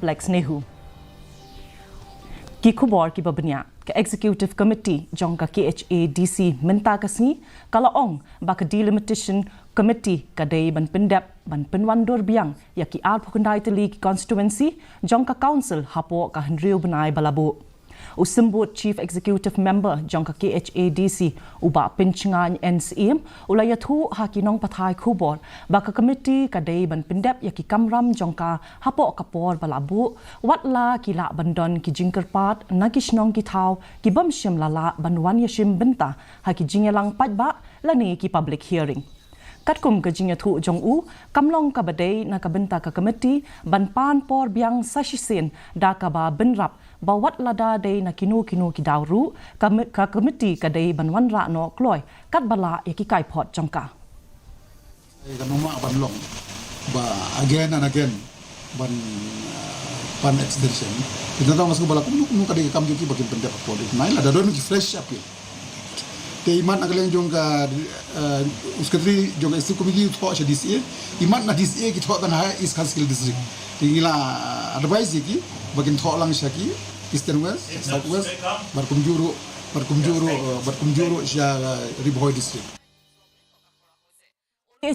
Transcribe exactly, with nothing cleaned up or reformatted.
Alex Nehu. Ki khubor kiba bniah. Ka Executive Committee jong ka K H A D C mynta ka sngi ka la ong ba ka Delimitation Committee ka dei ban pyndep ban pynwandur biang ïa ki arphew khyndai tylli ki constituency jong ka Council hapoh ka hynriew bnai ba la buh. U Symbud Chief Executive Member jong ka K H A D C, u Bah Pynshngaiñ N Syiem, u la ïathuh ha ki nongpathai khubor ba ka committee ka dei ban pyndep ïa ki kamram jong ka hapoh ka por ba la buh, wat la ki lah ban don ki jingkyrpad na ki shnong ki thaw ki bym shym la lah ban wan ïashim bynta ha ki jingïalang paidbah lane ki public hearing. Katkum ka jingïathuh jong u, kam long kaba dei na ka bynta ka committee ban pan por biang sa shisien da kaba bynrap ba wat lada dei na kino kino ki daw ruh, ka, ka committee ka dei ban wanrah noh kloi katba lah ïa ki kaiphod jong ka. Ka nongmah ban long ba again and again ban, uh, ban extension. Kita tahu masuk bala kumno kumno ka dei ka kam jong ki ba kin pyndep appoint. Nai lada don ki fresh appeal. Te imat na ka liang jong ka, uh, u secretary jong ka executive committee thoh sha D C A. Imat na D C A ki thoh tang ha East Khasi Hills District. Te ngi la advise ïa ki ba kin thoh lang sha ki Eastern West, South West, bad kumjuh ruh, bad kumjuh ruh, uh, bad kumjuh ruh sha, uh, Ri Bhoi District.